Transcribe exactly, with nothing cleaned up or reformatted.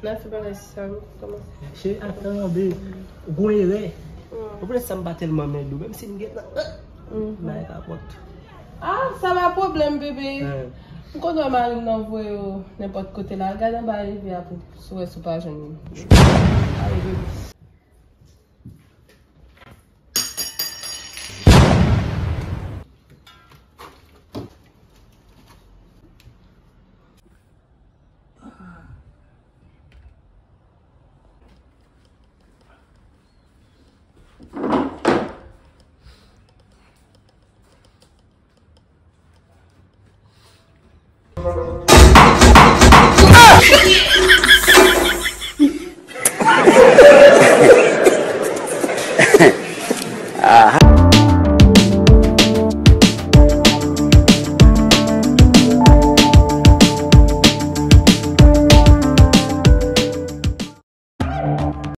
Nan fè bagay sa, m kòmanse. Cheri, atan, babe. Ou gon erè. Hmm. Ou konnen sa m pa tèlman mèd ou, menm si m gen nan. Mhm. Bay kapòt. Ah, sa pa pwoblèm, bebe. Eh. M konn wè mari m nan voye yo nenpòt kote la. Gade anba rivyè a pou si w wè si w pa jwenn li. Ale, bebe.